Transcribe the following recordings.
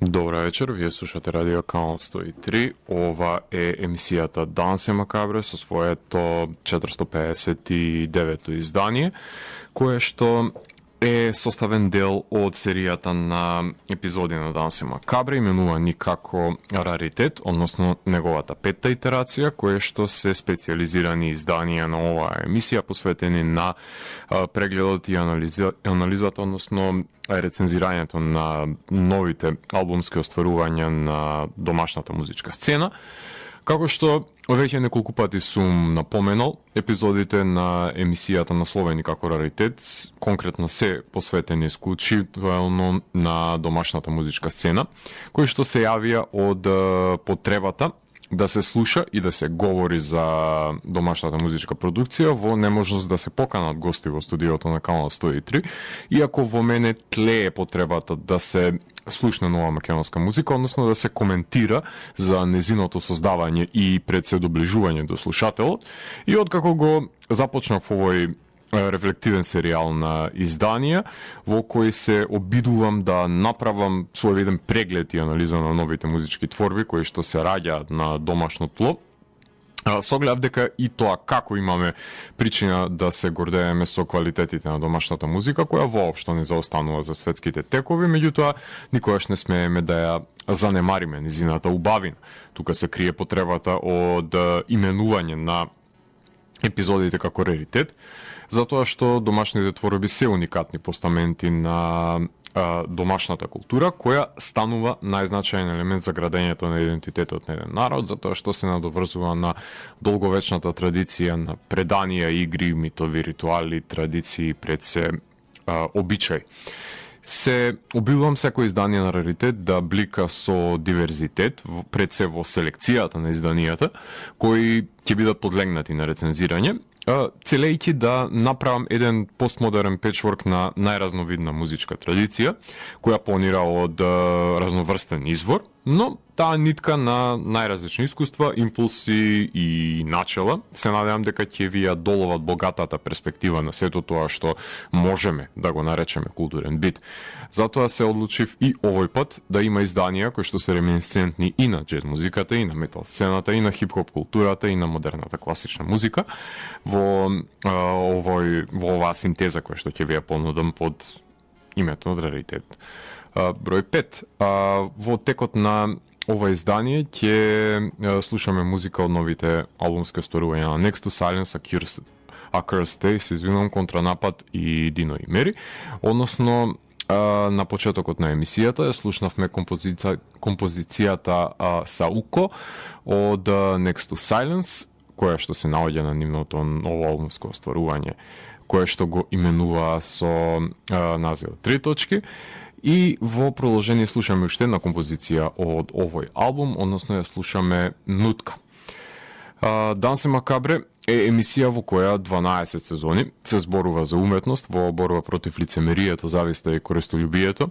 Добра вечер, вие слушате Радио Канал 103. Ова е емисијата Дансе Макабре со своето 459-то издание, кое што е составен дел од серијата на епизоди на Дансе Макабре, именувани како Раритет, односно неговата петта итерација, кое што се специјализирани изданија на оваа емисија, посветени на прегледот и анализата, односно рецензирањето на новите албумски остварувања на домашната музичка сцена. Како што веќе неколку пати сум напоменал, епизодите на емисијата насловени како Раритет конкретно се посветени исклучително на домашната музичка сцена, кои што се јавија од потребата да се слуша и да се говори за домашната музичка продукција во неможност да се поканат гости во студиото на Канал 103, иако во мене тлее потребата да се слушне нова македонска музика, односно да се коментира за незиното создавање и пред се доближување до слушателот. И откако го започнав овој рефлективен серијал на изданија, во кој се обидувам да направам своевиден преглед и анализа на новите музички творби кои што се раѓаат на домашно тло, согледав дека и тоа како имаме причина да се гордееме со квалитетите на домашната музика, која воопшто не заостанува за светските текови, меѓутоа никогаш не смееме да ја занемариме низината убавина. Тука се крие потребата од именување на епизодите како раритет, затоа што домашните творби се уникатни постаменти на домашната култура, која станува најзначајен елемент за градењето на идентитетот на еден народ, затоа што се надоврзува на долговечната традиција на преданија, игри, митови, ритуали, традиции, пред се обичај. Се обидувам секој издание на Раритет да блика со диверзитет, пред се во селекцијата на изданијата, кои ќе бидат подлегнати на рецензирање, целејќи да направам еден постмодерен печворк на најразновидна музичка традиција, која планира од разноврстен извор, но таа нитка на најразлични искуства, импулси и начела, се надевам дека ќе ви ја доловат богатата перспектива на сето тоа што можеме да го наречеме културен бит. Затоа се одлучив и овој пат да има изданија кои што се реминисцентни и на џез музиката, и на метал сцената, и на хип-хоп културата, и на модерната класична музика, во оваа синтеза која што ќе ви ја понудам под името на Раритет. Број 5. Во текот на ова издание ќе слушаме музика од новите албумски остварувања на Next to Silence, A Cursed Day, се извинувам, Контранапад и Дино и Мери. Односно, на почетокот на емисијата ја слушнавме композицијата Сауко од Next to Silence, која што се наоѓа на нивното ново албумско остварување, кое што го именува со називот 3 точки. И во продолжение слушаме уште една композиција од овој албум, односно ја слушаме Нутка. Дансе Макабре е емисија во која 12 сезони се зборува за уметност во борба против лицемерието, зависта и користолюбието,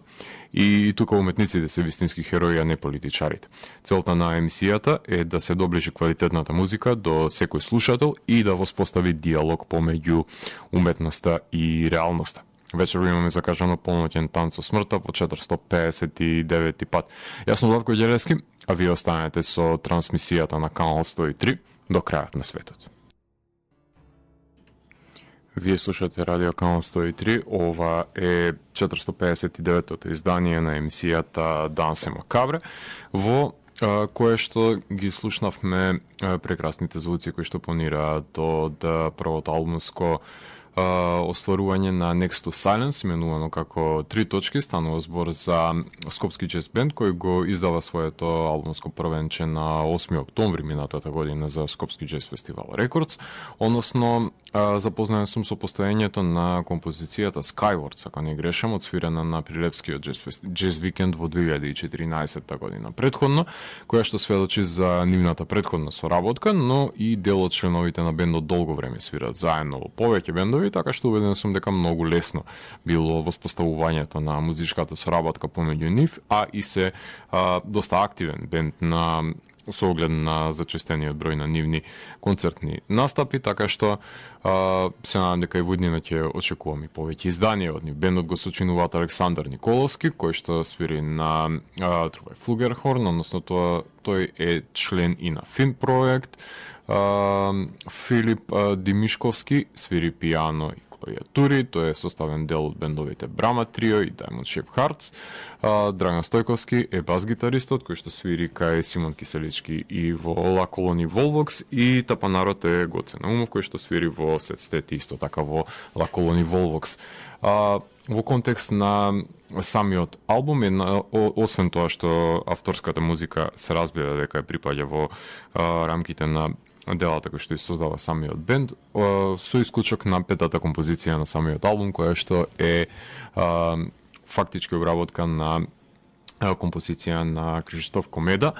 и тука уметниците се вистински херои, а не политичарите. Целта на емисијата е да се доближи квалитетната музика до секој слушател и да воспостави диалог помеѓу уметноста и реалноста. Вечер имаме закажано полноќен танц со смртта по 459 пат. Јас сум Владко Ѓелевски, а вие останете со трансмисијата на Канал 103 до крајот на светот. Вие слушате Радио Канал 103, ова е 459-тото издание на емисијата Дансе Макабре, во кое што ги слушнавме прекрасните звуци кои што планираат од првото албумско остварување на Next to Silence, именувано како 3 точки. Станува збор за скопски џез бенд кој го издава своето албумско првенче на 8 октомври минатата година за Скопски џез фестивал Рекордс. Односно, запознаен сум со постоењето на композицијата Skyward, ако не грешам, одсвирена на Прилепскиот џез викенд во 2014 година предходно, која што сведочи за нивната предходна соработка, но и дел од членовите на бендот долго време свират заедно во повеќе бендови, така што убеден сум дека многу лесно било воспоставувањето на музичката соработка помеѓу нив, а и се доста активен бенд на со оглед на зачестениот број на нивни концертни настапи, така што се надам дека и во иднина ќе очекувам и повеќе изданија од нив. Бендот го сочинуваат Александар Николовски, кој што свири на флугерхорн, односно тој е член и на Фин проект. Филип Димишковски свири пијано и клавиатури, тој е составен дел од бендовите Брама Трио и Diamond Shape Hearts. Драган Стојковски е бас-гитаристот кој што свири кај Симон Киселички и во La Colony Volvox, и тапанарот е Гоце Наумов кој што свири во Сетстет исто така во La Colony Volvox. Во контекст на самиот албум, освен тоа што авторската музика се разбира дека припаѓа во рамките на делата кои што создава самиот бенд, со исклучок на петата композиција на самиот албум, која што е фактички обработка на композиција на Криштоф Комеда.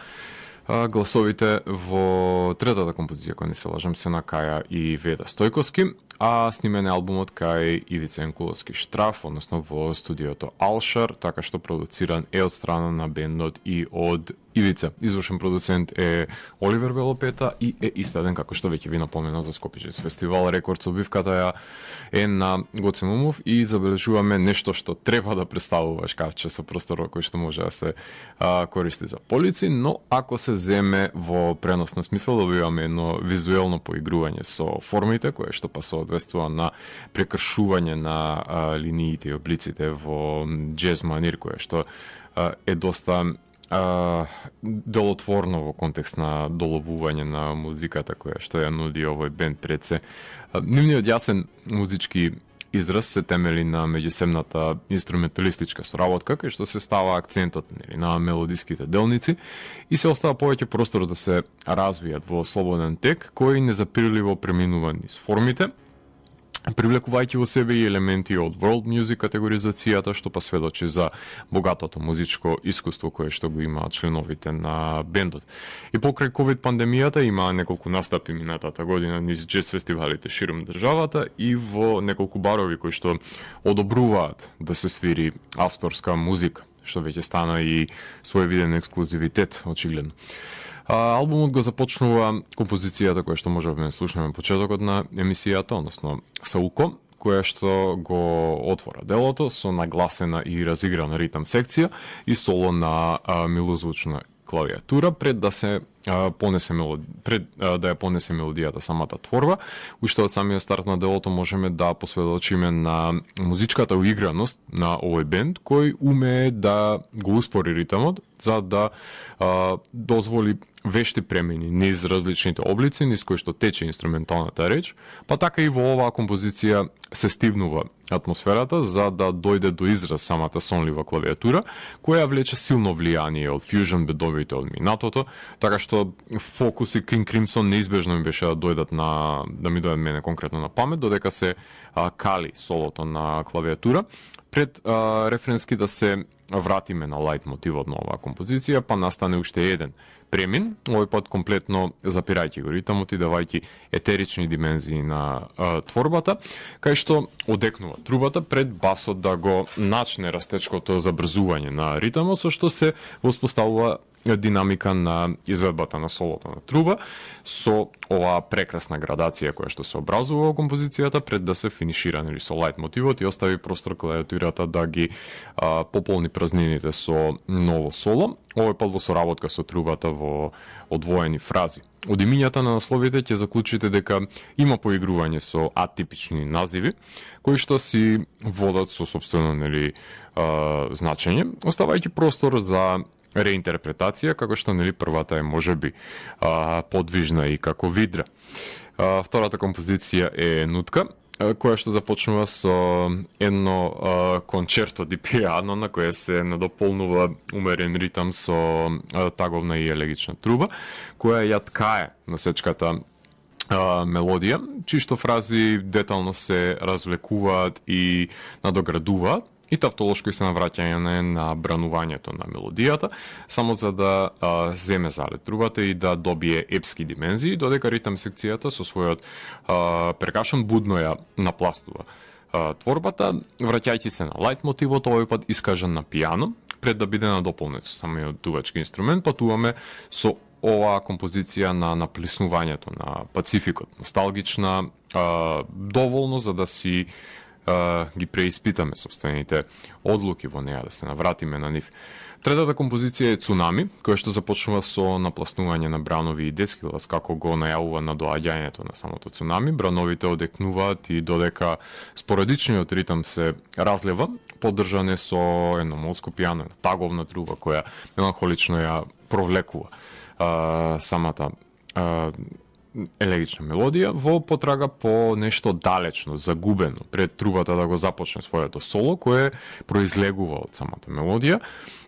Гласовите во третата композиција, која не се лажам, се на Каја и Веда Стојковски, а снимен е албумот кај Ивица Енкуловски Штраф, односно во студиото Алшар, така што продуциран е од страна на бендот и од Ивица. Извршен продуцент е Оливер Велопета и е истеден, како што веќе ви напоменав, за Скопје фестивал. Рекорд обивката ја е на Гоце Наумов и забележуваме нешто што треба да представува шкафче со простор кој што може да се користи за полици, но ако се земе во преносна смисла, добиваме едно визуелно поигрување со формите, кое што па соодветствува на прекршување на линиите и облиците во џез манир, кое што е доста делотворно во контекст на доловување на музиката која што ја нуди овој бенд пред се. Нивниот јасен музички израз се темели на меѓусебната инструменталистичка соработка, кај што се става акцентот на мелодиските делници и се остава повеќе простор да се развијат во слободен тек, кој незапирливо преминува низ формите, привлекувајќи во себе и елементи од world music категоризацијата, што па сведочи за богатото музичко искуство кое што го имаат членовите на бендот. И покрај ковид пандемијата има неколку настапи минатата година низ џез фестивалите широм државата и во неколку барови кои што одобруваат да се свири авторска музика, што веќе стана и своевиден ексклузивитет очигледно. Албумот го започнува композицијата која што можеме да слушнеме почетокот на емисијата, односно Сауко, која што го отвора делото со нагласена и разиграна ритам секција и соло на милозвучна клавиатура пред да се понесе да ја понесе мелодијата самата творба. Уште од самиот старт на делото можеме да посведочиме на музичката уиграност на овој бенд, кој умее да го успори ритамот за да дозволи вешти премени низ различните облици низ кои што тече инструменталната реч, па така и во оваа композиција се стивнува атмосферата за да дојде до израз самата сонлива клавиатура, која влече силно влијание од фјужн бендовите од минатото, така што Фокус и King Crimson неизбежно ми беше да ми дојдат мене конкретно на памет, додека се кали солото на клавиатура. Пред рефренски да се вратиме на лајт мотивот на оваа композиција, па настане уште еден премин, овој пат комплетно запирајќи го ритамот и давајќи етерични димензии на творбата, кај што одекнува трубата пред басот да го начне растечкото забрзување на ритамот, со што се воспоставува динамика на изведбата на солото на труба со оваа прекрасна градација која што се образува во композицијата пред да се финишира со лајт мотивот и остави простор клавиатурата да ги пополни празнините со ново соло, овој пат во соработка со трубата во одвоени фрази. Од имињата на насловите ќе заклучите дека има поигрување со атипични називи кои што си водат со сопствено значење, оставајќи простор за реинтерпретација, како што првата е можеби подвижна и како видра. Втората композиција е Нутка, која што започнува со едно кончерто ди пиано на кое се надополнува умерен ритам со таговна и елегична труба, која ја ткае на сечката мелодија, чишто фрази детално се развлекуваат и надоградуваат, и тавтолошко се навраќање на бранувањето на мелодијата, само за да земе залет трубата и да добие епски димензии, додека ритам секцијата со својот прекашан будно ја напластува творбата, враќајќи се на лајт мотивот, овој пат искажан на пијано, пред да биде надополнет со самиот дувачки инструмент, патуваме со оваа композиција на наплиснувањето на Пацификот, носталгична, доволно за да си ги преиспитаме собствените одлуки во неа, да се навратиме на нив. Третата композиција е Цунами, која што започнува со напласнување на бранови и Дескилас, како го најавува на доаѓањето на самото цунами. Брановите одекнуваат и додека спорадичниот ритам се разлева, поддржан е со едно молско пијано, таговна труба која меланхолично ја провлекува самата елегична мелодија во потрага по нешто далечно, загубено, пред трубата да го започне своето соло, кое произлегува од самата мелодија.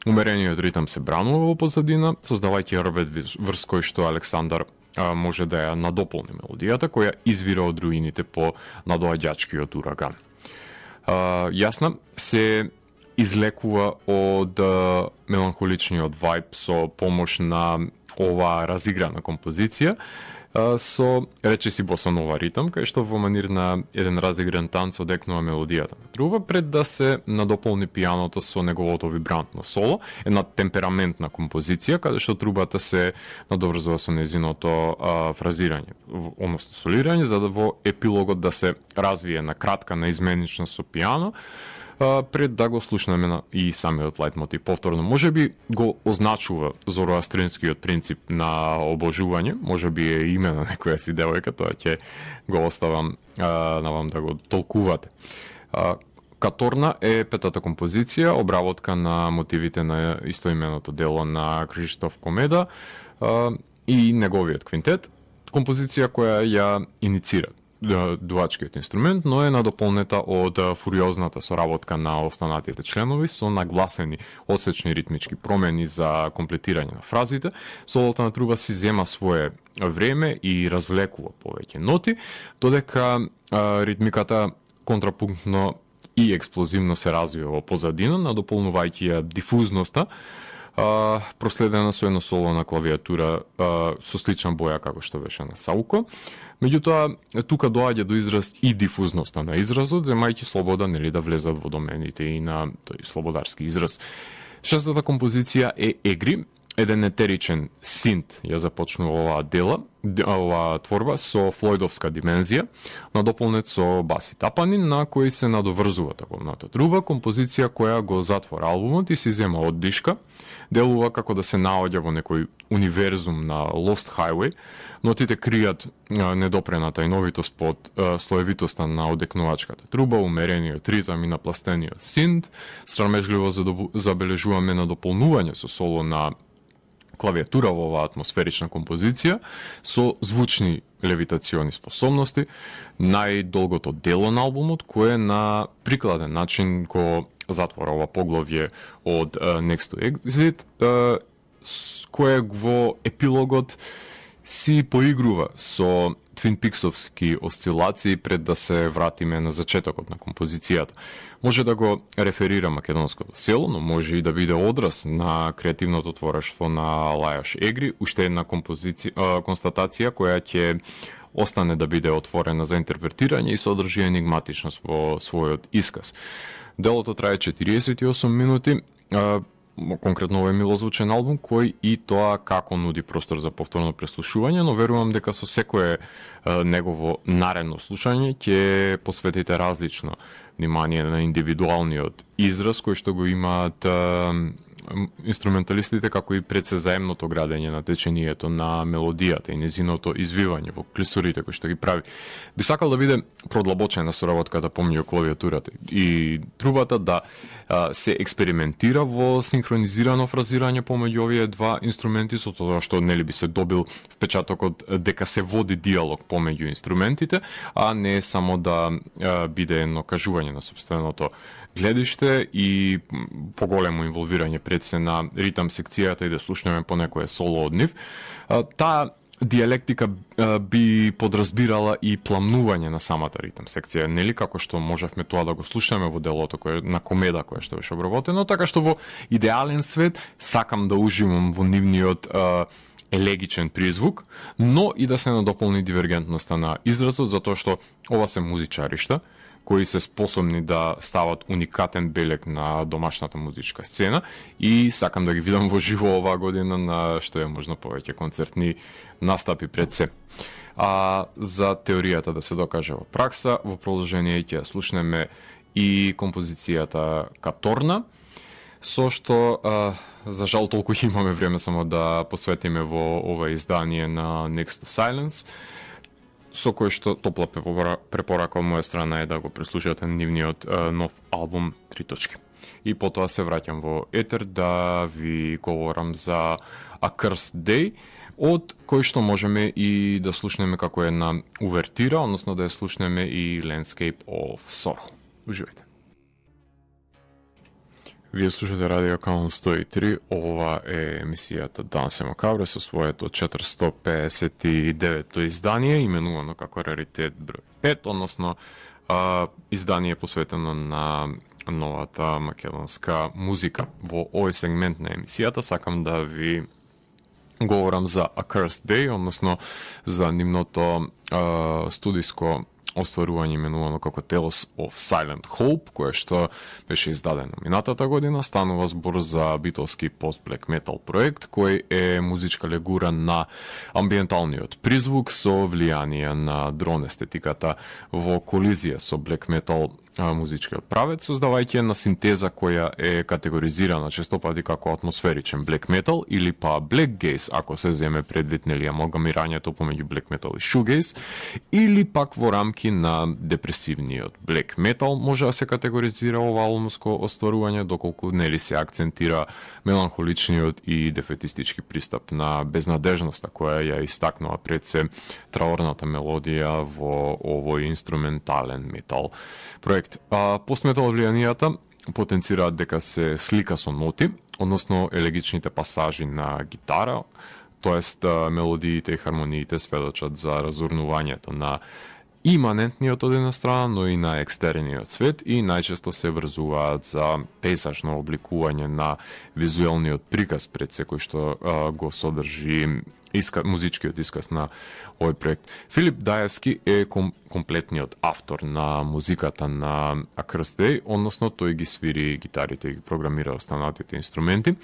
Умерениот ритам се бранува во позадина, создавајќи рвет врз кој што Александар може да ја надополни мелодијата, која извира од руините по надоаѓачкиот ураган. Јасна се излекува од меланхоличниот вајб со помош на оваа разиграна композиција, со речиси босанова ритам, кај што во манир на еден разигран танц одекнува мелодијата на труба, пред да се надополни пијаното со неговото вибрантно соло, една темпераментна композиција, каде што трубата се надоврзува со незиното фразирање, односно солирање, за да во епилогот да се развие на кратка, на изменична со пијано, пред да го слушнеме и самиот лајтмотив повторно. Може би го означува зороастринскиот принцип на обожување, може би е име на некоја си девојка, тоа ќе го оставам на вам да го толкувате. Каторна е петата композиција, обработка на мотивите на истоименото дело на Криштоф Комеда и неговиот квинтет, композиција која ја иницира дувачкиот инструмент, но е надополнета од фуриозната соработка на останатите членови со нагласени одсечни ритмички промени за комплетирање на фразите. Солото на труба си зема свое време и развлекува повеќе ноти, додека ритмиката контрапунктно и експлозивно се развива во позадина, надополнувајќи ја дифузноста, проследена со едно соло на клавиатура со слична боја како што беше на Сауко. Меѓутоа, тука доаѓа до израз и дифузноста на изразот, земајќи слобода нели да влезат во домените и на тој слободарски израз. Шестата композиција е Егри, еден етеричен синт ја започнува оваа творба со флојдовска димензија, надополнет со баси тапани, на кои се надоврзува таковната труба, композиција која го затвора албумот и си зема оддишка, делува како да се наоѓа во некој универзум на Lost Highway, нотите кријат недопрената и новитост под слоевитоста на одекнувачката труба, умерениот ритам и напластениот синт. Срамежливо забележуваме надополнување со соло на клавиатура во оваа атмосферична композиција со звучни левитациони способности, најдолгото дело на албумот, кое на прикладен начин го затвора ова поглавје од Next to Exit, кое во епилогот си поигрува со Twin Peaksовски осцилации пред да се вратиме на зачетокот на композицијата. Може да го реферира македонското село, но може и да биде одраз на креативното творештво на Лајош Егри, уште една констатација која ќе остане да биде отворена за интерпретирање и содржи енигматичност во својот исказ. Делото трае 48 минути, конкретно овој милозвучен албум, кој и тоа како нуди простор за повторно преслушување, но верувам дека со секое негово наредно слушање ќе посветите различно внимание на индивидуалниот израз кој што го имаат инструменталистите, како и предсезаемното градење на течението на мелодијата и незиното извивање во клисурите кои што ги прави. Би сакал да биде продлабочена соработката помеѓу клавиатурата и трубата, да се експериментира во синхронизирано фразирање помеѓу овие два инструменти, со тоа што нели би се добил впечатокот дека се води диалог помеѓу инструментите, а не само да биде едно кажување на сопственото гледиште и поголемо инволвирање пред се на ритам секцијата и да слушнеме по некое соло од нив. Таа диалектика би подразбирала и пламнување на самата ритам секција, нели како што можевме тоа да го слушнеме во делото на Комеда кое што беше обработено, така што во идеален свет сакам да уживам во нивниот елегичен призвук, но и да се надополни дивергентноста на изразот, затоа што ова се музичаришта, кои се способни да стават уникатен белег на домашната музичка сцена и сакам да ги видам во живо оваа година на што е можно повеќе концертни настапи пред се. А за теоријата да се докаже во пракса, во продолжение ќе слушнеме и композицијата Каторна, со што за жал толку имаме време само да посветиме во ова издание на Next to Silence, со кој што топла препорака од моја страна е да го преслушате нивниот нов албум 3 точки. И потоа се враќам во етер да ви говорам за A Cursed Day, од кој што можеме и да слушнеме како една увертира, односно да ја слушнеме и Landscape of Sorrow. Уживајте. Вие слушате Радио Каон 103, ова е емисијата Дансе Макабре со своето 459-то издание, именувано како Раритет број 5, односно издание посветено на новата македонска музика. Во овој сегмент на емисијата сакам да ви говорам за A Cursed Day, односно за нивното студиско остварување именувано како Tales of Silent Hope, кое што беше издадено минатата година. Станува збор за битолски пост-блек метал проект, кој е музичка легура на амбиенталниот призвук со влијание на дрон естетиката во колизија со блек метал музичкиот правец, создавајќи на синтеза која е категоризирана честопати како атмосферичен блек метал или па блек гейс, ако се земе предвид нели амалгамирањето помеѓу блек метал и шугейс, или пак во рамки на депресивниот блек метал може да се категоризира ова албумско остварување, доколку нели се акцентира меланхоличниот и дефетистички пристап на безнадежноста која ја истакнува пред се траорната мелодија во овој инструментален метал проект. Постметал влијанијата потенцираат дека се слика со ноти, односно елегичните пасажи на гитара, тоест мелодиите и хармониите сведочат за разурнувањето на иманентниот од една страна, но и на екстерниот свет и најчесто се врзуваат за пейзажно обликување на визуелниот приказ пред секој што го содржи музичкиот исказ на овој проект. Филип Даевски е комплетниот автор на музиката на A Cursed Day, односно тој ги свири гитарите и ги програмира останатите инструменти.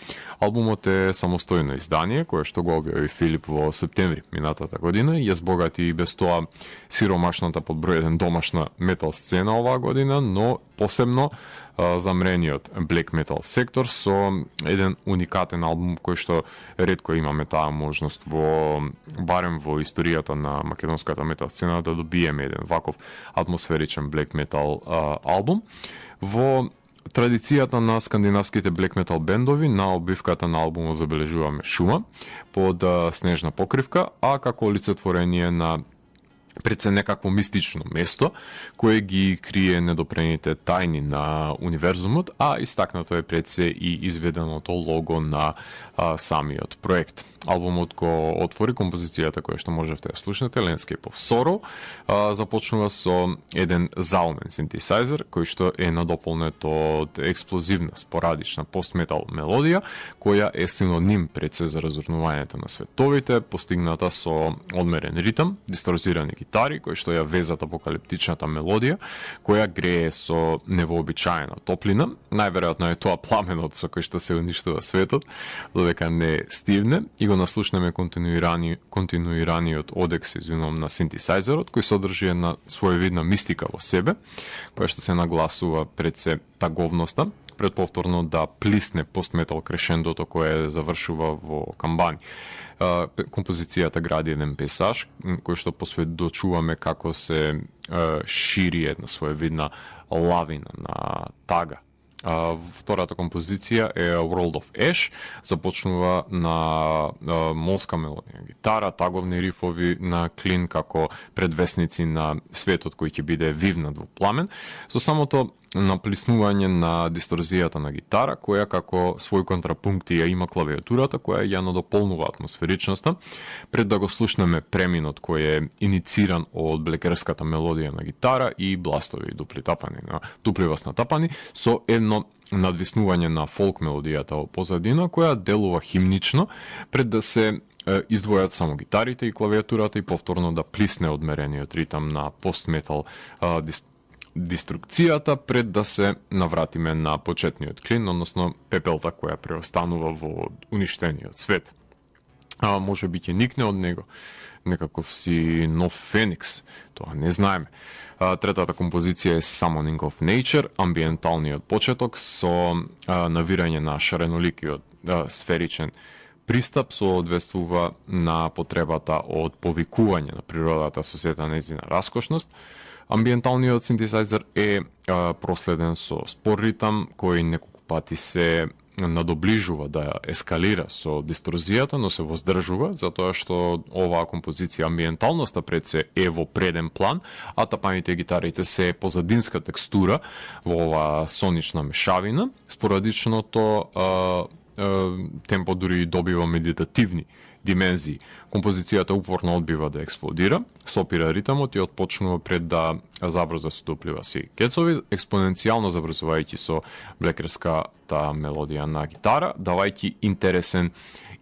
Албумот е самостојно издание, кое што го објави Филип во септември минатата година и ја збогати и без тоа сиромашната под број 1 домашна метал сцена оваа година, но посебно замрениот блек метал сектор со еден уникатен албум кој што ретко имаме таа можност барем во историјата на македонската метал сцена да добиеме еден ваков атмосферичен блек метал албум. Во традицијата на скандинавските блек метал бендови, на обвивката на албумот забележуваме шума под снежна покривка, а како олицетворение на пред се некакво мистично место, кое ги крие недопрените тајни на универзумот, а истакнато е пред се и изведеното лого на самиот проект. Албумот го отвори композицијата која што можете да слушнете, Landscape of Sorrow, започнува со еден заумен синтесайзер, кој што е надополнет од експлозивна, спорадична постметал мелодија, која е синоним пред се за разурнувањето на световите, постигната со одмерен ритам, дисторзирани гитари, кои што ја везат апокалиптичната мелодија, која грее со невообичаена топлина. Најверојатно е тоа пламенот со кој што се уништува светот, додека не стивне, и го наслушнеме континуираниот одек, се извинувам, на синтесайзерот, кој содржи една своевидна мистика во себе, која што се нагласува пред се таговноста, предповторно да плисне постметал крешендото кое завршува во камбани. Композицијата гради еден пейзаж кој што посведочуваме како се шири една своевидна лавина на тага. Втората композиција е World of Ash, започнува на молска мелодија гитара, таговни рифови на клин како предвесници на светот кој ќе биде вивнат во пламен, со самото наплиснување на дисторзијата на гитара, која како свој контрапункт ја има клавиатурата, која ја надополнува атмосферичноста, пред да го слушнеме преминот кој е инициран од блекерската мелодија на гитара и бластови и дупли вас натапани, со едно надвиснување на фолк мелодијата во позадина, која делува химнично, пред да се издвојат само гитарите и клавиатурата и повторно да плисне одмерениот ритам на постметал деструкцијата пред да се навратиме на почетниот клин, односно пепелта која преостанува во уништениот свет. Може би ќе никне од него некаков си нов феникс, тоа не знаеме. Третата композиција е Summoning of Nature, амбиенталниот почеток со навирање на шареноликиот сферичен пристап соодветствува на потребата од повикување на природата со сета нејзина раскошност. Амбиенталниот синтесайзер е проследен со спор ритам кој неколку пати се надоближува да ескалира со дисторзијата, но се воздржува, затоа што оваа композиција амбиенталноста пред се е во преден план, а тапаните гитарите се позадинска текстура во оваа сонична мешавина. Спорадичното темпо дури добива медитативни димензии. Композицијата упорно одбива да експлодира, сопира ритамот и отпочнува пред да забрза со дуплива си кецови, експоненцијално забрзувајќи со блекерската мелодија на гитара, давајќи интересен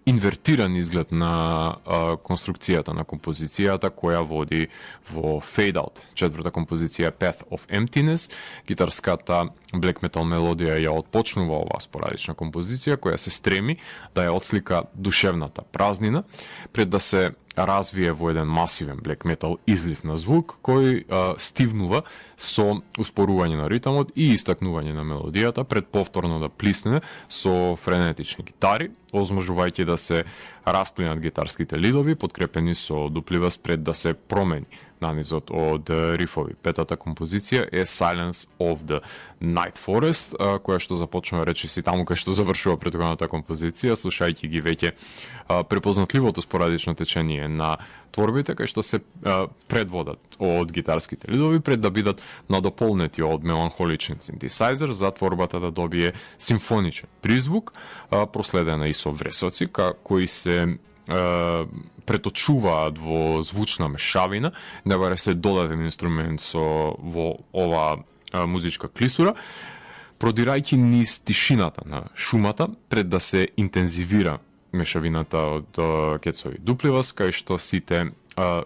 инвертиран изглед на конструкцијата на композицијата која води во Fade Out. Четврта композиција Path of Emptiness, гитарската black metal мелодија ја отпочнува оваа спорадична композиција која се стреми да ја отслика душевната празнина пред да се развие во еден масивен black metal излив на звук кој стивнува со успорување на ритамот и истакнување на мелодијата пред повторно да плисне со френетични гитари, озможувајќи да се расплинат гитарските лидови, подкрепени со дупливост пред да се промени нанизот од рифови. Петата композиција е Silence of the Night Forest, која што започнува речиси таму кај што завршува претходната композиција, слушајќи ги веќе препознатливото спорадично течение на творбите кај што се предводат од гитарските лидови пред да бидат надополнети од меланхоличен синтесайзер за творбата да добие симфоничен призвук, проследена и со вресоци кои се преточуваат во звучна мешавина, да баре се додатен инструмент во оваа музичка клисура, продирајќи низ тишината на шумата пред да се интензивира мешавината од кецови дупливост, кај што сите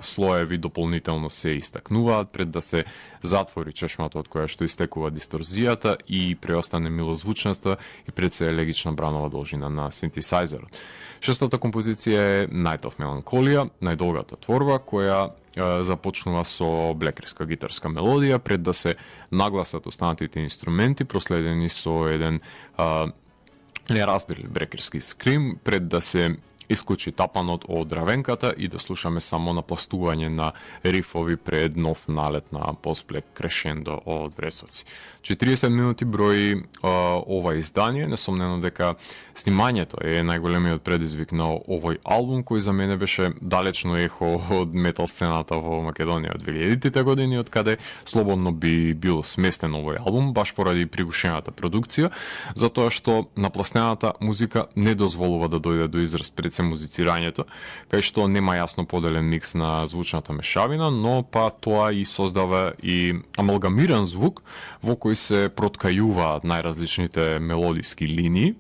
слоеви дополнително се истакнуваат пред да се затвори чешмата од која што истекува дисторзијата и преостане милозвучноста и пред се елегична бранова должина на синтесайзерот. Шестата композиција е Night of Melancholia, најдолгата творба која започнува со блекерска гитарска мелодија пред да се нагласат останатите инструменти проследени со еден неразбирлив брекерски скрим пред да се исклучи тапанот од равенката и да слушаме само напластување на рифови пред нов налет на постблек крешендо од вресоци. 40 минути брои ова издание, несомнено дека снимањето е најголемиот предизвик на овој албум кој за мене беше далечно ехо од метал сцената во Македонија од 2000-тите години, од каде слободно би бил сместен овој албум баш поради пригушената продукција, затоа што напластената музика не дозволува да дојде до израз пред музицирањето, кај што нема јасно поделен микс на звучната мешавина, но па тоа и создава и амалгамиран звук во кој се проткајуваат најразличните мелодиски линии.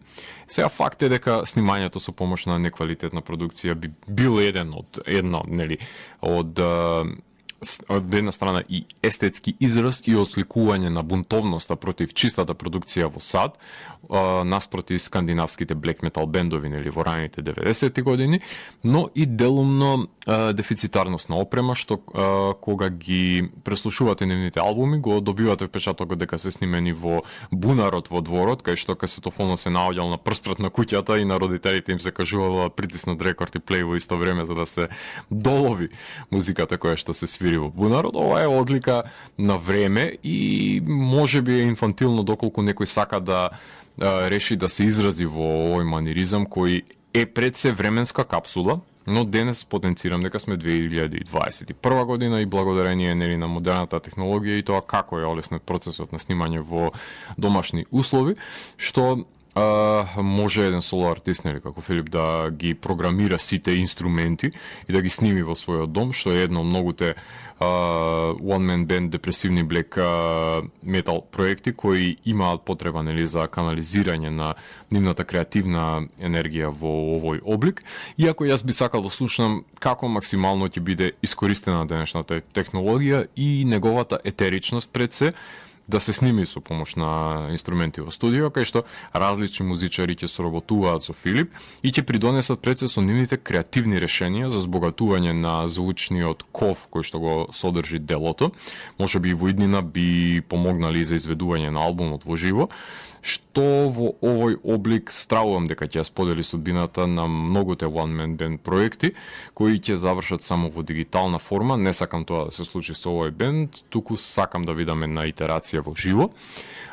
Сега факт е дека снимањето со помош на неквалитетна продукција би бил од една страна и естетски израз и осликување на бунтовноста против чистата продукција во САД, наспроти скандинавските black metal бендови во раните 90-ти години, но и делумно дефицитарност на опрема, што кога ги преслушувате нивните албуми, го добивате впечатокот дека се снимени во бунарот во дворот, кај што касетофонот се наоѓал на прспрат на куќата и на родителите им се кажувало да притиснат рекорд и плей во исто време за да се долови музиката која што се свири во бунарот. Ова е одлика на време и може би е инфантилно доколку некој сака да реши да се изрази во овој маниризам кој е пред се временска капсула, но денес потенцирам дека сме 2021 година и благодарение на модерната технологија и тоа како е олеснет процесот на снимање во домашни услови, што може еден соло артист, нели, како Филип, да ги програмира сите инструменти и да ги сними во својот дом, што е едно од многуте one man band депресивни блек метал проекти кои имаат потреба, нели, за канализирање на нивната креативна енергија во овој облик. Иако јас би сакал да слушнам како максимално ќе биде искористена денешната технологија и неговата етеричност пред се, да се сними со помош на инструменти во студио, кај што различни музичари ќе соработуваат со Филип и ќе придонесат пред се со нивните креативни решенија за збогатување на звучниот ков кој што го содржи делото. Може би и во иднина би помогнали за изведување на албумот во живо, што во овој облик стравувам дека ќе ја сподели судбината на многуте one man band проекти кои ќе завршат само во дигитална форма. Не сакам тоа да се случи со овој бенд, туку сакам да видам една итерација во живо.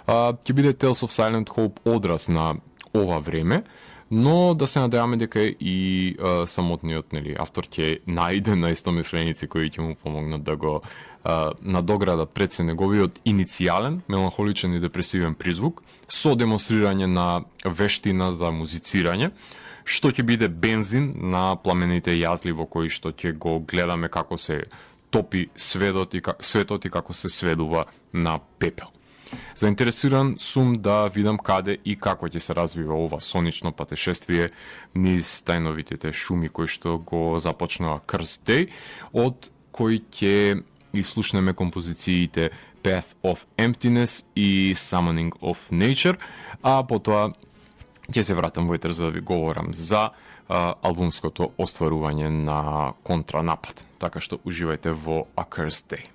Ќе биде Tales of Silent Hope одраз на ова време, но да се надеваме дека и самотниот, нели, автор ќе најде наистомисленици кои ќе му помогнат да го надоградат пред се неговиот иницијален, меланхоличен и депресивен призвук со демонстрирање на вештина за музицирање, што ќе биде бензин на пламените јазли во кои што ќе го гледаме како се топи светот и како се сведува на пепел. Заинтересиран сум да видам каде и како ќе се развива ова сонично патешествие низ тајновитите шуми кои што го започнува Cursed Day, од кои ќе и слушнеме композициите Path of Emptiness и Summoning of Nature, а потоа ќе се вратам во етер за да ви говорам за албумското остварување на Контранапад. Така што уживајте во A Cursed Day.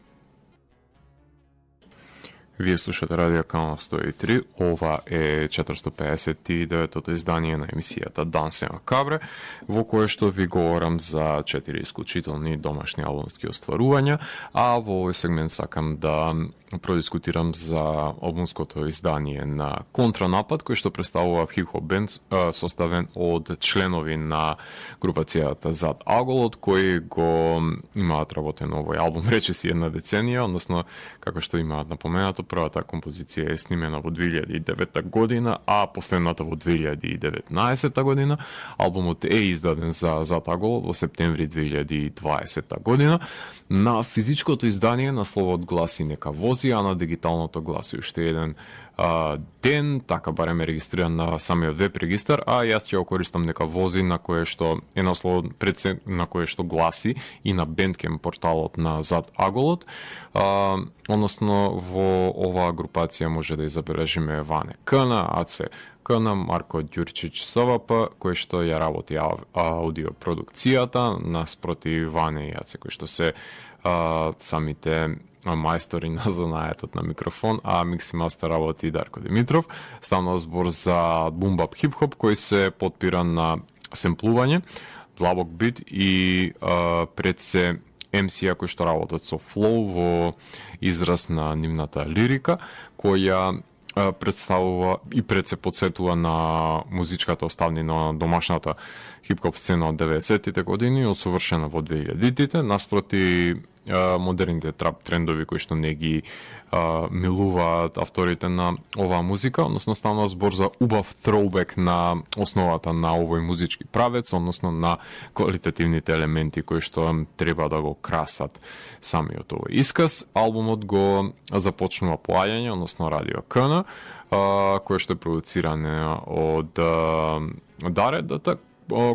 Вие слушате Радио Канал 103, ова е 459-тото издание на емисијата Дансе Макабре, во кое што ви говорам за 4 исклучителни домашни албумски остварувања, а во овој сегмент сакам да продискутирам за албумското издание на Контранапад, кој што представува хип-хоп бенд составен од членови на групацијата Зад Аголот, кои го имаат работен овој албум речиси една деценија, односно, како што имаат напоменато, првата композиција е снимена во 2009 година, а последната во 2019 година. Албумот е издаден за Зад Аголот во септември 2020 година. На физичкото издание насловот гласи Нека вози, а на дигиталното гласи уште еден ден, така барем е регистриран на самиот веб регистар, а јас ќе го користам Нека вози, на кое што е насловот пред се, на кое што гласи и на Bandcamp порталот на Зад Аголот. Односно во оваа групација може да изабележиме Ване Кна, Аце Кна, Марко Ѓурчиќ СВП, кој што ја работи аудиопродукцијата, наспроти Ване и Аце, кои што се самите мајстори на занаетот на микрофон, а микс и мастер работи Дарко Димитров. Станува збор за бумбап хип-хоп кој се потпира на семплување, длабок бит и пред се MC-ја кои што работат со флоу во израз на нивната лирика, која представува и пред се подсетува на музичката оставнина на домашната хип-хоп сцена од 90-тите години, осовршена во 2000-тите, наспроти модерните трап трендови кои што не ги милуваат авторите на оваа музика, односно станува збор за убав троубек на основата на овој музички правец, односно на квалитативните елементи кои што треба да го красат самиот овој исказ. Албумот го започнува поаѓање, односно Радио Кна, кое што е продуцирано од Даредата,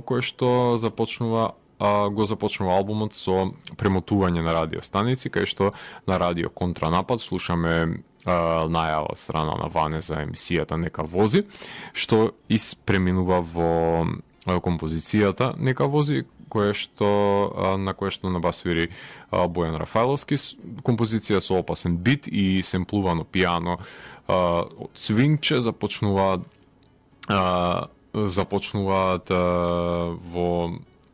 кое што го започнува албумот со премотување на радиостаници, кај што на Радио Контранапад слушаме најава од страна на Ване за емисијата Нека вози, што испреминува во композицијата Нека вози, на кое што набасвири Бојан Рафаеловски, композиција со опасен бит и семплувано пијано од свингче започнуваат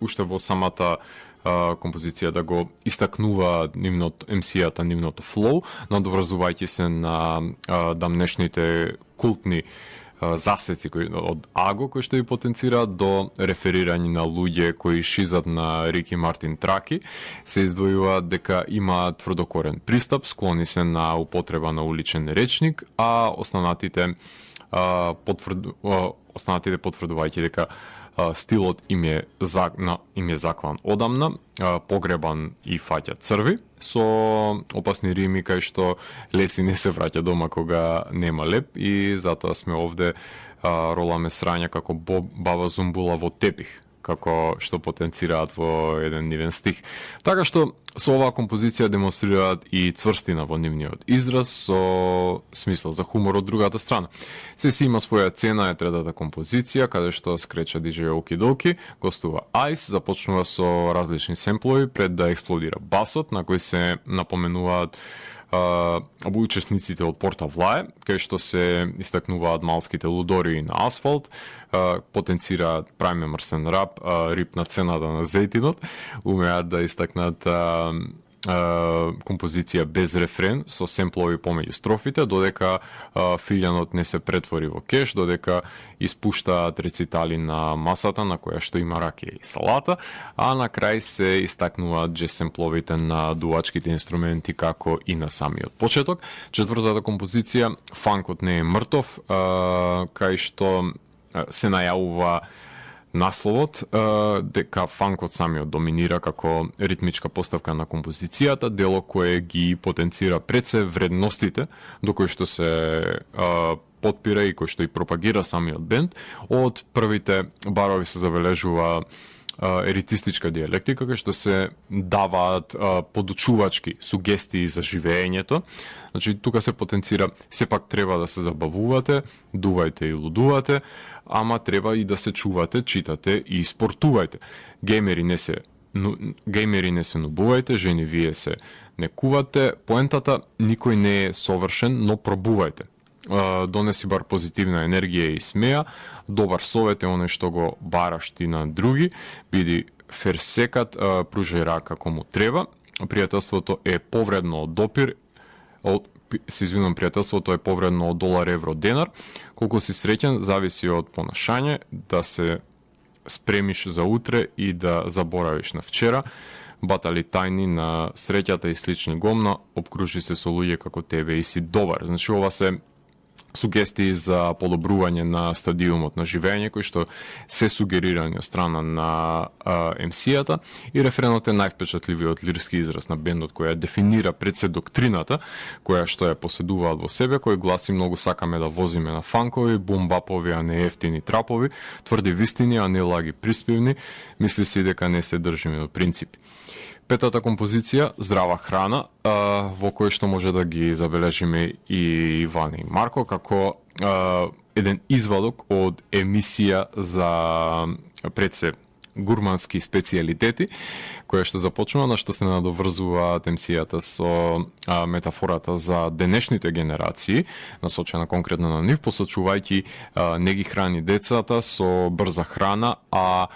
уште во самата композиција да го истакнува MC-ата, нивното флоу, надоврзувајќи се на дамнешните култни засеци од Аго, кои што ги потенцираат до реферирање на луѓе кои шизат на Рики Мартин траки, се издвојуваат дека има тврдокорен пристап, склони се на употреба на уличен речник, а останатите останатите потврдувајќи дека стилот им е заклан одамна, погребан и фаќа црви, со опасни рими кај што Леси не се враќа дома кога нема леп и затоа сме овде роламе срања како баба Зумбула во тепих, како што потенцираат во еден нивен стих. Така што со оваа композиција демонстрираат и цврстина во нивниот израз, со смисла за хумор од другата страна. Се си има своја цена е третата композиција, каде што скреча DJ Okidoki, гостува Ice, започнува со различни семплови пред да експлодира басот, на кој се напоменуваат учесниците од Порта Влае, кај што се истакнуваат малските лудори на асфалт, потенцираат Prime Emerson Rap, рип на цената на зејтинот, умеат да истакнат композиција без рефрен, со семплови помеѓу строфите, додека филјанот не се претвори во кеш, додека испуштаат рецитали на масата на која што има ракија и салата, а на крај се истакнуваат джез семпловите на дувачките инструменти како и на самиот почеток. Четвртата композиција, Фанкот не е мртов, кај што се најавува насловот, дека фанкот самиот доминира како ритмичка поставка на композицијата, дело кое ги потенцира пред се вредностите до кои што се подпира и кои што и пропагира самиот бенд. Од првите барови се забележува еритистичка диалектика, кај што се даваат подучувачки сугестии за живеењето. Значи, тука се потенцира, сепак треба да се забавувате, дувајте и лудувате, ама треба и да се чувате, читате и спортувајте. Геймери не се нубувајте, жени вие се не кувате. Поентата, никој не е совршен, но пробувајте. Донеси бар позитивна енергија и смеа, добар совет е оној што го бараш ти на други, биди ферсекат, пружај рака кому треба. Пријателството е повредно од допир, пријателството е повредно од долар, евро, денар. Колку си среќен зависи од понашање, да се спремиш за утре и да заборавиш на вчера. Батали тајни на среќата и слични гомна, обкружи се со луѓе како тебе и си добар. Значи, ова се сугестии за подобрување на стадиумот на живење, кои што се сугерирани од страна на MC-ата, и рефренот е највпечатливиот лирски израз на бендот, која дефинира пред се доктрината, која што ја поседуваат во себе, кој гласи: многу сакаме да возиме на фанкови, бумбапови, а не ефтини трапови, тврди вистини, а не лаги приспевни, мисли си дека не се држиме до принципи. Петата композиција, Здрава храна, во кој што може да ги забележиме и Иван и Марко, како еден извадок од емисија за пред се гурмански специјалитети, која што започнува, на што се надоврзуваат емисијата со метафората за денешните генерации, насочена конкретно на нив, посочувајќи не ги храни децата со брза храна, а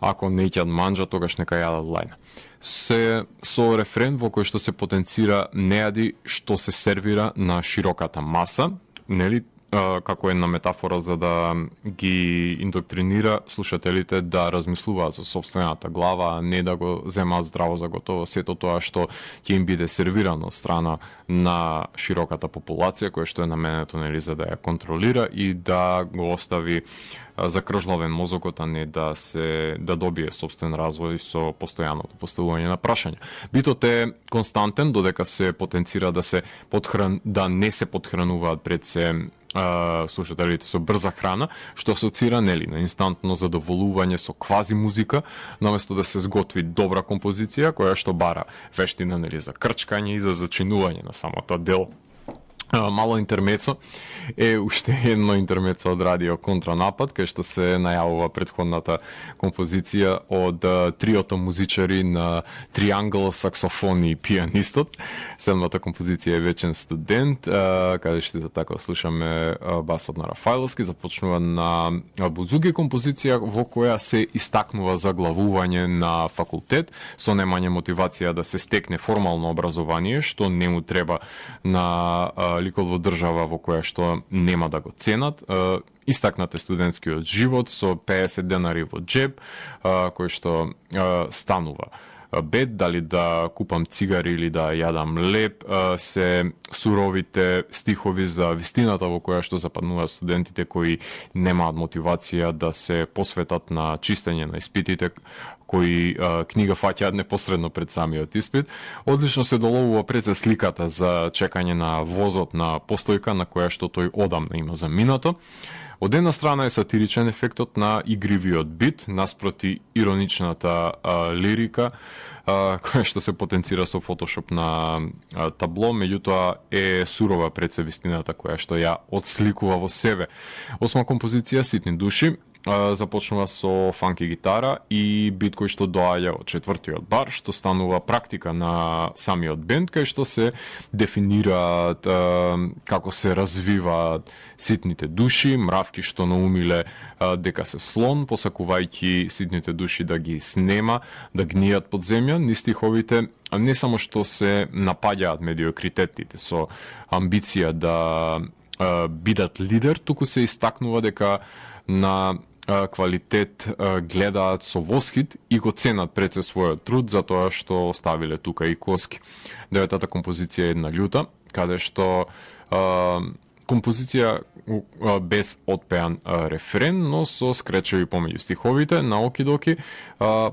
ако не ќе манџа, тогаш нека јадат лајна. Се со рефрен во кој што се потенцира нејади што се сервира на широката маса, нели, како една метафора за да ги индоктринира слушателите да размислуваат со собствената глава, а не да го земаат здраво за готово сето тоа што ќе им биде сервирано од страна на широката популација, која што е наменето, нели, за да ја контролира и да го остави закржлавен мозокот, а не да добие собствен развој со постојаното поставување на прашања. Битот е константен, додека се потенцира да не се подхрануваат пред се слушателите со брза храна, што асоцира, нели, на инстантно задоволување со квази музика, наместо да се сготви добра композиција која што бара вештина, нели, за крчкање и за зачинување на самото дело. Мало интермецо е уште едно интермецо од радио Контранапад, кај што се најавува претходната композиција од триото музичари на Триангл, саксофон и пианистот. Седмата композиција е Вечен студент, каде што така слушаме басот на Рафајловски, започнува на Бузуги композиција во која се истакнува заглавување на факултет, со немање мотивација да се стекне формално образование, што не му треба на ликот во држава во која што нема да го ценат. Истакнате студентскиот живот со 50 денари во джеб, кој што станува бед, дали да купам цигари или да јадам леб, се суровите стихови за вистината во која што западнуваат студентите кои немаат мотивација да се посветат на чистење на испитите, кои книга фаќаат непосредно пред самиот испит. Одлично се доловува пред се сликата за чекање на возот на постојка на која што тој одамна има заминато. Од една страна е сатиричен ефектот на игривиот бит, наспроти ироничната лирика, која што се потенцира со фотошоп на табло, меѓутоа е сурова пред се вистината која што ја отсликува во себе. Осма композиција, Ситни души, започнува со фанки гитара и бит кој што доаѓа од четвртиот бар, што станува практика на самиот бенд, кај што се дефинираат како се развиваат ситните души, мравки што наумиле дека се слон, посакувајќи ситните души да ги снема, да гнијат под земја. Низ стиховите не само што се напаѓаат медиокритетите со амбиција да бидат лидер, туку се истакнува дека на квалитет гледаат со восхит и го ценат пред се својот труд за тоа што оставиле тука и коски. Деветата композиција е Една љута, каде што композиција без отпеан рефрен, но со скречеви помеѓу стиховите на окидоки,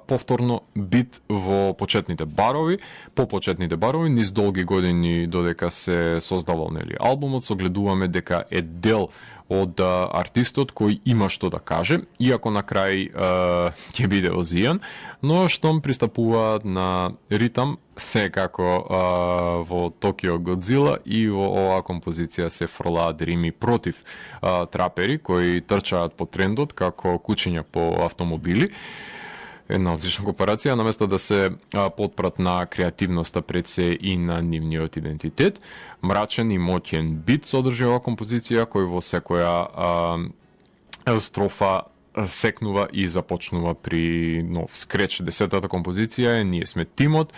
повторно бит во почетните барови, по почетните барови, низ долги години додека се создавал албумот, согледуваме дека е дел од артистот кој има што да каже, иако на крај ќе биде озијан, но штом пристапуваат на ритам, секако во Токио Годзила и во оваа композиција се фрлаат рими против трапери кои трчаат по трендот како кучиња по автомобили. Една одлична компарација, наместо да се потпрат на креативноста пред се и на нивниот идентитет. Мрачен и моќен бит содржи оваа композиција кој во секоја строфа секнува и започнува при нов скреч. Десетата композиција е Ние сме тимот,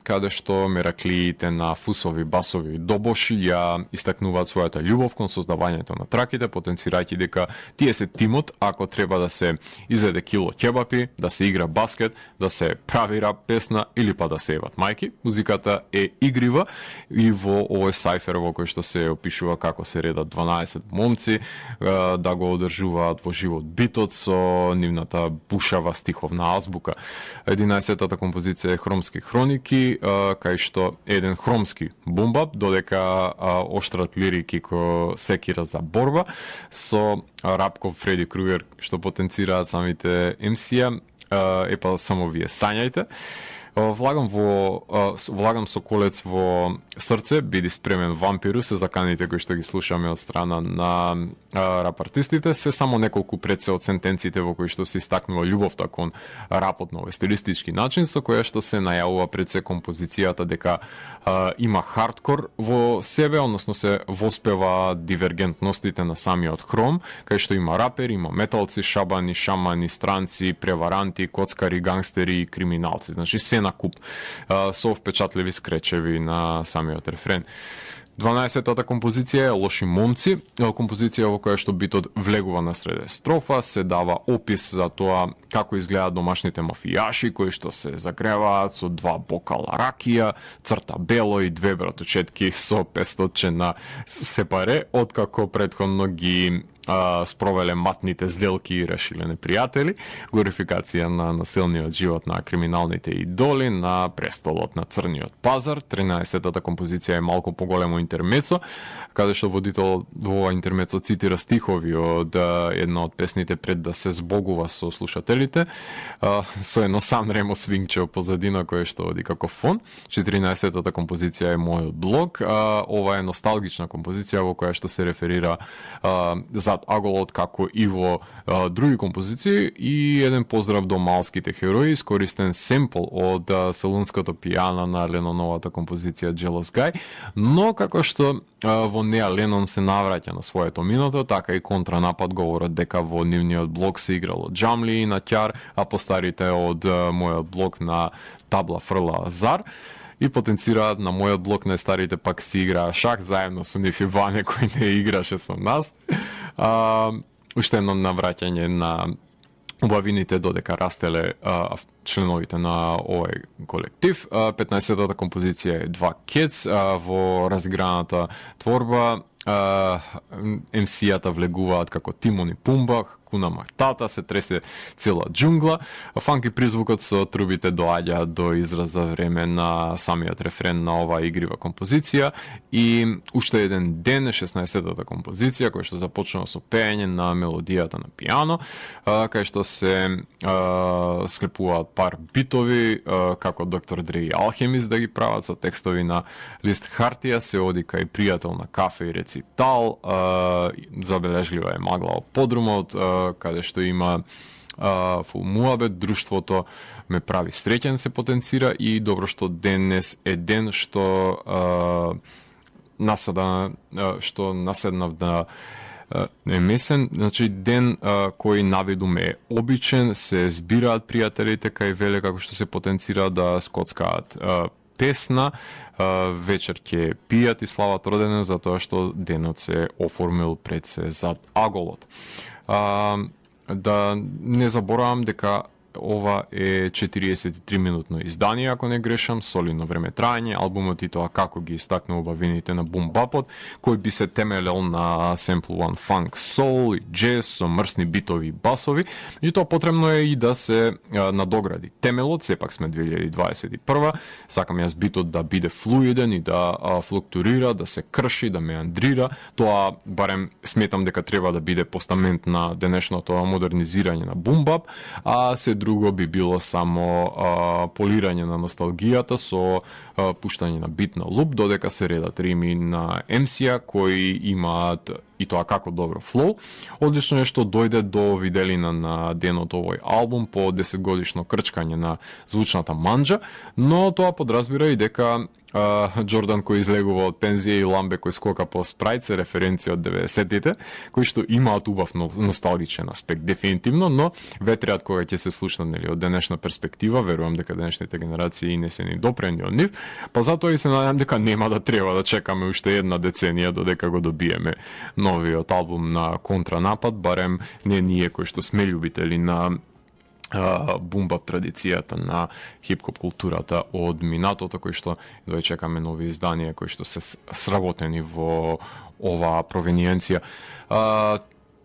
каде што мераклиите на фусови, басови и добоши ја истакнуваат својата љубов кон создавањето на траките, потенцирајќи дека тие се тимот ако треба да се изведе кило ќебапи, да се игра баскет, да се прави рап песна или па да се еват мајки. Музиката е игрива и во овој сајфер во кој што се опишува како се редат 12 момци да го одржуваат во живот битот со нивната бушава стиховна азбука. 11-тата композиција е Хромски хроники, кај што е еден хромски бумбап, додекаоштрат лирики кој секира за борба со рапков Фреди Кругер што потенцираат самите MC-ја, па само вие сањајте. Влагам соколец во срце, биди спремен вампиру, се заканите кои што ги слушаме од страна на рап артистите, се само неколку пред се од сентенциите во кои што се истакнува љубовта кон рапот на овој стилистички начин, со која што се најавува пред се композицијата дека има хардкор во себе, односно се воспева дивергентностите на самиот хром, кај што има рапери, има металци, шабани, шамани, странци, преваранти, коцкари, гангстери и криминалци. Значи се на куп со впечатливи скречеви на самиот рефрен. 12-тата композиција е Лоши момци, композиција во која што битот влегува на среде строфа, се дава опис за тоа како изгледаат домашните мафијаши кои што се загреваат со 2 бокала ракија, црта бело и 2 братучетки со 500 на сепаре, откако претходно ги спровеле матните сделки и решиле непријатели, глорификација на насилниот живот на криминалните идоли на престолот на црниот пазар. 13-тата композиција е малку поголемо интермецо, каде што водител во ова интермецо цитира стихови од една од песните пред да се збогува со слушателите, со едно Сан Ремо свингче позадина кое што оди како фон. 14-тата композиција е Мојот блог, ова е носталгична композиција во која што се реферира за аголот како и во други композиции и еден поздрав до малските херои, искористен семпл од Салунското пијана на Леноновата композиција Jealous Guy, но како што во неа Ленон се навраќа на своето минато, така и контранапад говорат дека во нивниот блог се играло джамли на ќар, а постарите од Мојот блог на табла фрла зар. И потенцираат на Мојот блог на старите пак си играа шах заедно со нив Иване кој не играше со нас. Уште едно навраќање на убавините додека растеле членовите на овој колектив. 15-тата композиција е Два Кец. Во разиграната творба MC-ата влегуваат како Тимон и Пумба, Куна Махтата, се тресе цела џунгла. Фанки призвукот со трубите доаѓа до израз за време на самиот рефрен на оваа игрива композиција. И уште еден ден, 16-тата композиција, која што започнува со пеење на мелодијата на пијано, кај што се склепуваат пар битови, како Доктор Дре и Алхемист да ги прават со текстови на лист хартија, се оди кај пријател на кафе и рецитал, забележлива е магла од подрумот, каде што има фул муабет, друштвото ме прави среќен се потенцира и добро што денес е ден што наседнав да е месен, значи ден кој наведуме е обичен, се збираат пријателите кај веле како што се потенцира да скоцкаат песна, вечер ќе пијат и слават роденден затоа што денот се оформил пред се зад аголот. Да не заборавам дека ова е 43 минутно издание, ако не грешам, солидно време трајање, албумот и тоа како ги истакнува убавините на бум бапот, кој би се темелел на семплуван фанк сол и джез со мрсни битови и басови, и тоа потребно е и да се надогради темелот, сепак сме 2021, сакам јас битот да биде флуиден и да флуктурира, да се крши, да меандрира, тоа барем сметам дека треба да биде постамент на денешното модернизирање на бум бап, а се друго би било само полирање на носталгијата со пуштање на бит на луп, додека се редат рими на MC-а кои имаат и тоа како добро флоу. Одлично е што дојде до виделина на денот овој албум по 10 годишно крчкање на звучната манџа, но тоа подразбира и дека Джордан кој излегува од пензија и Ламбе кој скока по спрајт се референција од 90-тите, кои што имаат убав носталгичен аспект дефинитивно, но ветријат кога ќе се слушна нели од денешна перспектива, верувам дека денешните генерации не се ни допрени од нив, па затоа и се надевам дека нема да треба да чекаме уште една деценија додека го добиеме новиот албум на Контранапад, барем не ние кои што сме љубители на бумбап традицијата на хип-хоп културата од минатото, кои што да чекаме нови изданија кои што се сработени во оваа провениенција.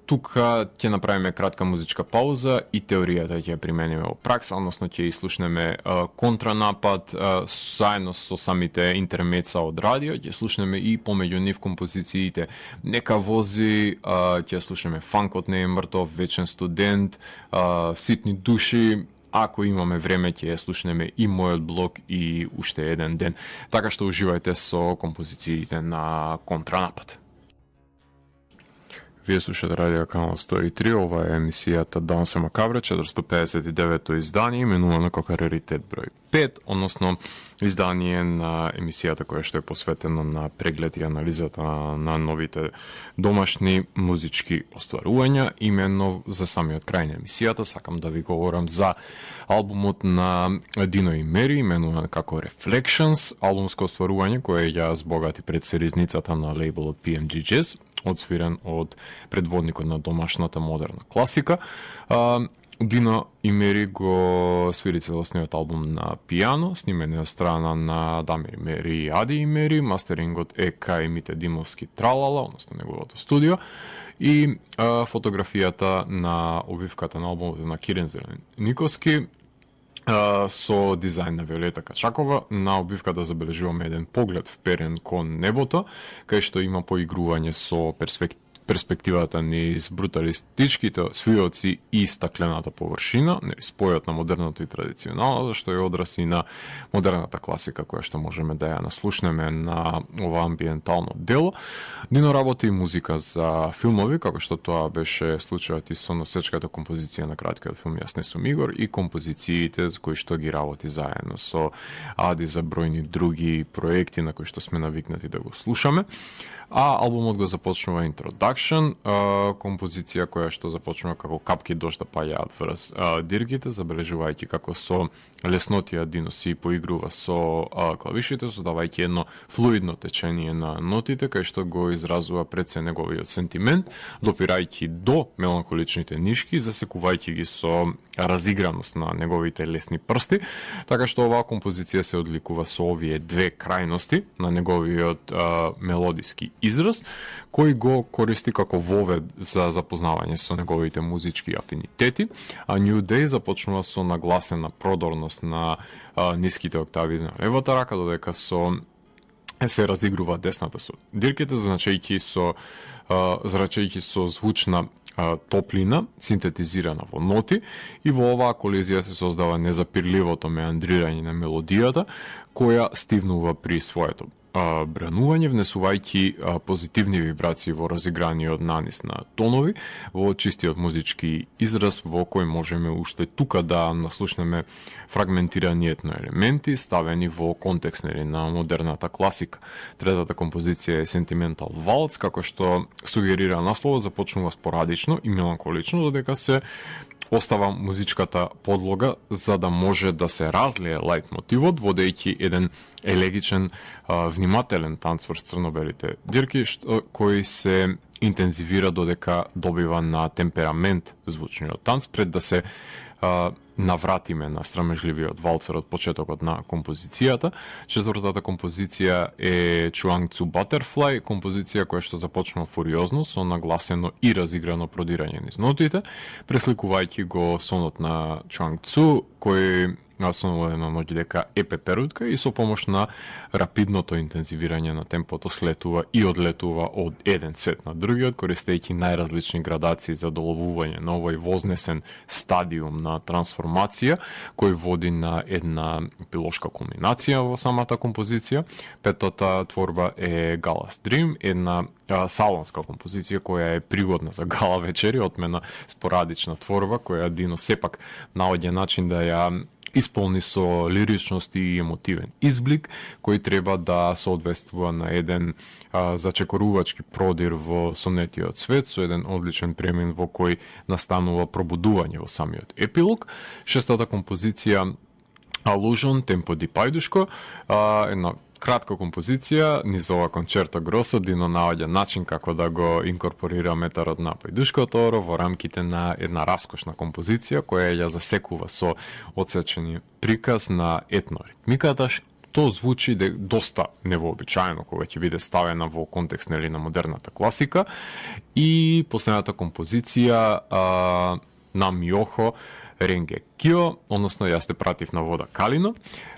Тука ќе направиме кратка музичка пауза и теоријата ќе ја примениме во пракса, односно ќе слушнеме Контранапад заедно со самите интермеца од радио, ќе слушнеме и помеѓу нив композициите Нека вози, ќе слушнеме Фанкот не е мртов, Вечен студент, Ситни души, ако имаме време ќе слушнеме и Мојот блок и уште еден ден. Така што уживајте со композициите на Контранапад. Вие слушате Радио Канал 103, ова е емисијата Дансе Макабре, 459-то издание, именувано како Раритет број 5, односно издание на емисијата која што е посветена на преглед и анализата на новите домашни музички остварувања. Именно за самиот крај на емисијата сакам да ви говорам за албумот на Дино и Мери, именуван како Reflections, албумско остварување кое ја збогати пред серизницата на лейбелот PMG Jazz, одсвирен од предводникот на домашната модерна класика. Дино и Мери го свири целосниот албум на пијано, снимен е од страна на Дамир Мери и Ади и Мери, мастерингот е кај Мите Димовски Тралала, односно неговото студио, и фотографијата на обвивката на албумот на Кирен Зелениковски, со дизајн на Виолета Качакова. На обвивката забележуваме еден поглед вперен кон небото, кај што има поигрување со перспективата низ бруталистичките свиоци и стаклената површина, спојот на модерното и традиционалното, што е одраз и на модерната класика која што можеме да ја наслушнеме на ова амбиентално дело. Дино работи и музика за филмови, како што тоа беше случајот и со носечката композиција на краткиот филм Јас не сум Игор и композициите за кои што ги работи заедно со Ади за бројни други проекти на кои што сме навикнати да го слушаме. а албумот го започнува Introduction, композиција која што започнува како капки дожд да паѓаат врз дирките, забележувајќи како со леснотија Дино си поигрува со клавишите, создавајќи едно флуидно течение на нотите, кај што го изразува пред се неговиот сентимент, допирајќи до меланхоличните нишки, засекувајќи ги со разиграност на неговите лесни прсти, така што оваа композиција се одликува со овие две крајности на неговиот мелодиски израз, кој го користи како вовед за запознавање со неговите музички афинитети, а New Day започнува со нагласена продорност на ниските октави на левата рака, додека се разигрува десната со дирките, зрачејќи со звучна топлина, синтетизирана во ноти, и во оваа колизија се создава незапирливото меандрирање на мелодијата, која стивнува при своето бранување, внесувајќи позитивни вибрации во разиграниот нанис на тонови, во чистиот музички израз, во кој можеме уште тука да наслушнеме фрагментирани етно елементи, ставени во контекст на модерната класика. Третата композиција е Sentimental Waltz, како што сугерира насловот, започнува спорадично и меланхолично, додека се остава музичката подлога за да може да се разлие лајт мотивот, водејќи еден елегичен, внимателен танц врз црнобелите дирки, кој се интензивира додека добива на темперамент звучниот танц, пред да се навратиме на срамежливиот валцер од почетокот на композицијата. Четвртата композиција е Chuang Tzu Butterfly, композиција која што започнува фуриозно со нагласено и разиграно продирање низ нотите, пресликувајќи го сонот на Chuang Tzu, кој сонува на ноќ дека е пеперутка и со помош на рапидното интензивирање на темпото слетува и одлетува од еден свет на другиот, користејќи најразлични градации за доловување на овој вознесен стадиум на трансформација, кој води на една пилошка кулминација во самата композиција. Петата творба е Gala's Dream, една салонска композиција која е пригодна за гала вечери, отмена спорадична творба која Дино сепак наоѓа начин да ја исполни со лиричност и емотивен изблик, кој треба да соодветствува на еден зачекорувачки продир во сонетиот свет, со еден одличен премин во кој настанува пробудување во самиот епилог. Шестата композиција Allusion, темпо ди пајдушко, една кратка композиција, низ ова концерто гросо, Дино наоѓа начин како да го инкорпорира метарот на пајдушкото во рамките на една раскошна композиција која ја засекува со одсечени приказ на етноритмиката, што звучи доста невообичаено кога ќе биде ставена во контекст на модерната класика. И последната композиција на Миохо Ренге Кио, односно јас те пратив на вода Калино,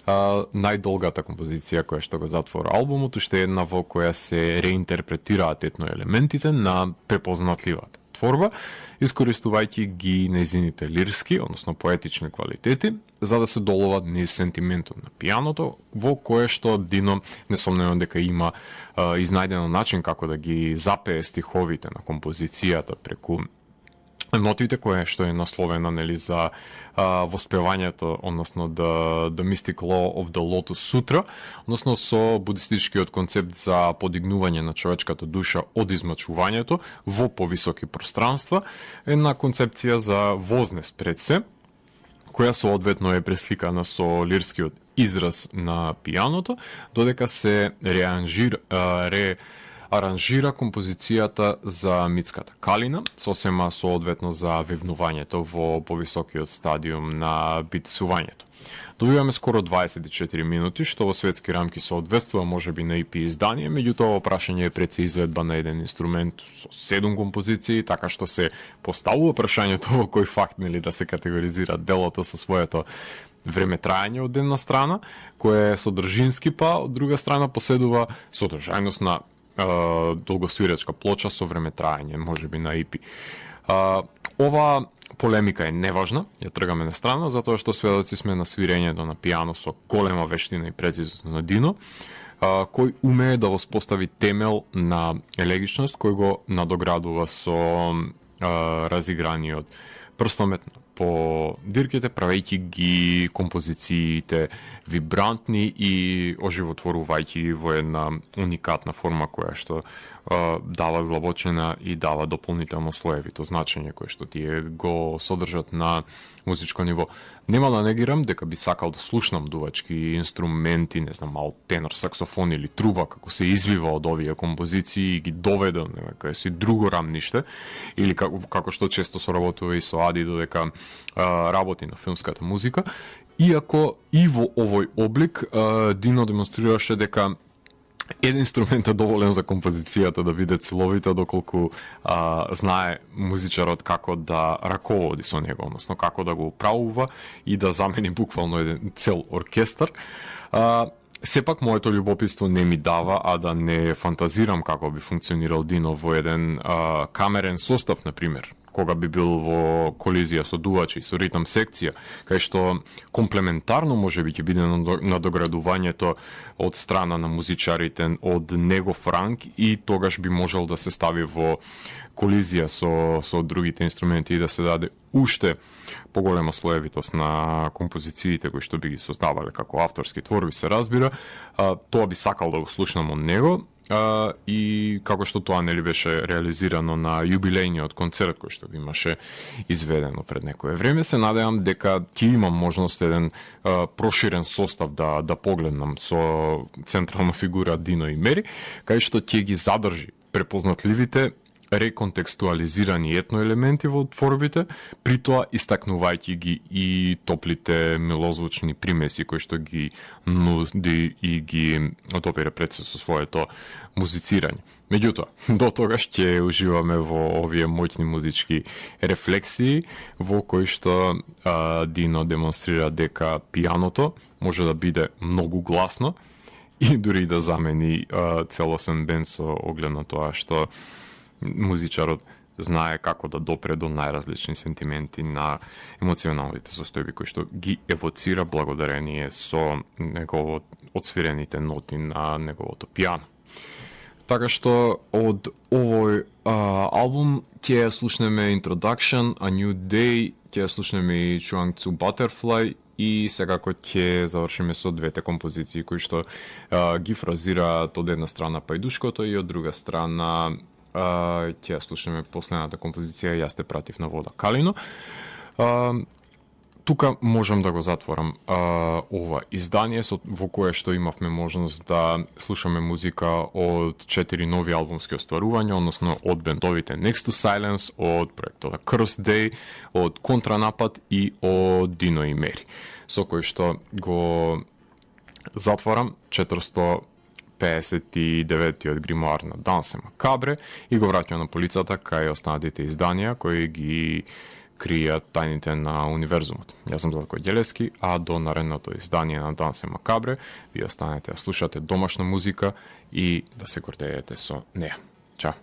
најдолгата композиција која што го затвора албумот, уште една во која се реинтерпретираат етно елементите на препознатливата творба, искористувајќи ги нејзините лирски, односно поетични квалитети, за да се доловат низ сентиментот на пијаното, во кое што Дино несомнено дека има изнајдено начин како да ги запее стиховите на композицијата преку нотите, која што е насловена за воспевањето, односно the Mystic Law of the Lotus Sutra, односно со будистичкиот концепт за подигнување на човечката душа од измачувањето во повисоки пространства, една концепција за вознес пред се, која соодветно е пресликана со лирскиот израз на пијаното, додека се аранжира композицијата за Мицката Калина, сосема соодветно за вевнувањето во повисокиот стадиум на битсувањето. Добиваме скоро 24 минути, што во светски рамки соодветствува можеби на EP издание, меѓутоа прашање е пред се изведба на еден инструмент со 7 композиции, така што се поставува прашањето во кој факт да се категоризира делото со своето време трајање од една страна, кој е содржински, па од друга страна поседува содржајност на долгосвирачка плоча со време трајање, можеби на EP. Ова полемика е неважна, ја тргаме на страна, затоа што сведоци сме на свирењето на пијано со голема вештина и прецизност на Дино, кој умее да воспостави темел на елегичност, кој го надоградува со разиграниот прстомет по во дирките, правејќи ги композициите вибрантни и оживотворувајќи ги во една уникатна форма која што дава длабочина и дава дополнително слоевито значење кое што тие го содржат на музичко ниво. Нема да негирам дека би сакал да слушнам дувачки инструменти, не знам, мал тенор, саксофон или труба како се извива од овие композиции и ги доведам кај си друго рамниште, или како што често соработува и со Ади додека работи на филмската музика. Иако и во овој облик Дино демонстрираше дека еден инструмент е доволен за композицијата да биде целовита, доколку знае музичарот како да раководи со него, односно како да го управува и да замени буквално еден цел оркестар. Сепак моето љубопитство не ми дава, а да не фантазирам како би функционирал Дино во еден камерен состав, например, кога би бил во колизија со дувачи, со ритм секција, кај што комплементарно можеби ќе биде надоградувањето од страна на музичарите од негов ранг и тогаш би можел да се стави во колизија со другите инструменти и да се даде уште поголема слоевитост на композициите кои што би ги создавале како авторски творби, се разбира. Тоа би сакал да го слушнам од него. И како што тоа нели беше реализирано на јубилејниот концерт кој што го имаше изведено пред некое време, се надевам дека ќе имам можност еден проширен состав да погледнам со централна фигура Дино и Мери, кај што ќе ги задржи препознатливите реконтекстуализирани етно елементи во творбите, при тоа истакнувајќи ги и топлите милозвучни примеси кои што ги нуди и ги допира пред се со своето музицирање. Меѓутоа, до тогаш ќе уживаме во овие моќни музички рефлексии во кои што Дино демонстрира дека пијаното може да биде многу гласно и дури да замени целосен бенд со оглед на тоа што музичарот знае како да допре до најразлични сентименти на емоционалните состојби кои што ги евоцира благодарение со одсвирените ноти на неговото пијано. Така што од овој албум ќе слушнеме Introduction, A New Day, ќе слушнеме и Chuang Tzu Butterfly и секако ќе завршиме со двете композиции кои што ги фразираат од една страна Пајдушкото и од друга страна ќе слушаме последната композиција Јас те пратив на вода Калино. Тука можам да го затворам ова издание во кое што имавме можност да слушаме музика од 4 нови албумски остварувања, односно од бендовите Next to Silence, од проектот Cursed Day, од Контранапад и од Дино и Мери, со кој што го затворам 459-тиот гримоар на Дансе Макабре и го враќам на полицата кај останатите изданија кои ги кријат тајните на универзумот. Јас сум Златко Ѓелевски, а до наредното издание на Дансе Макабре ви останете да слушате домашна музика и да се гордеете со неа. Чао!